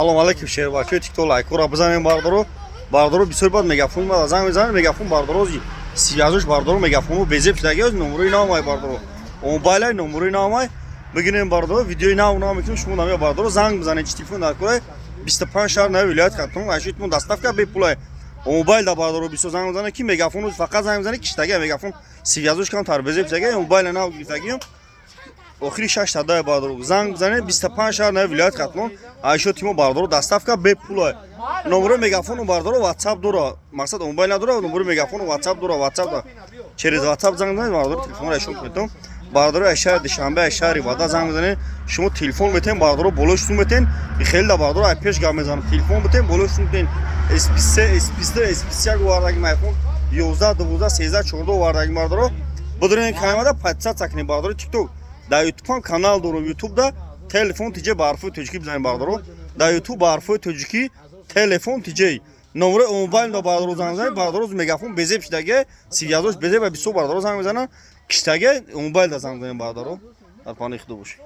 Салом алейкум, шербачои ТикТок, лайкора бизанем, бардоро. Бардоро, бисёр бад мегафон мада занг мезанем, мегафон, бардоро, связош, бардоро, мегафону безеб шудаги, номерои навамай, бардоро, мобайлай, номерои навамай бигирем, бардоро, видеои нав нав мекунем. Шумо намя, бардоро, занг бизанед, чи телефон дар кора, 25 шаҳр нави вилоят Хатлон ашитмон доставка бепулай мобайл да. Бардоро, бисёр занг мезанед, ки мегафону фақат занг мезанед, киштаги мегафон связош камтар безеб шудаги, мобайла нав гирифтагиам, охири шаш тада. Бардоро, занг бизанед, 25 шаҳр нави вилоят Хатлон айшо тимо, бардоро, доставка бепулай. Номерои мегафону, бардоро, ватсап дора, мақсад мобайл надора, номерои мегафону ватсап дора, ватсап да, через ватсап занг бизанед, бардоро, телефонро айшон метон. Бардоро, ай шаҳри Душанбе, ай шаҳри Вада занг бизанед, шумо телефон метен, бардоро, болои сум метен. Хеле да, бардоро, ай пеш гап мезанам, телефон битен, болои сум метен. S23, S22, S21 овардагим, айфон 11, 12, 13, 14 овардагим, бардоро, бидурен каймада подписаться кунед, бардоро. Тикток дар ютуб ҳам канал дорум, ютубда телефон тиҷе ба ҳарфои тоҷикӣ бизанед, бардоро, дар ютуб ба ҳарфои тоҷикӣ телефон тиҷе, номерои мобайл да, бардоро, занг бизанед. Бардоро, мегафон безеб шидаге, связош безеб, ва бисёр бардоро занг мезананд, киштаге мобайл да занг бизанед, бардоро, дар паноҳи Худо бошед.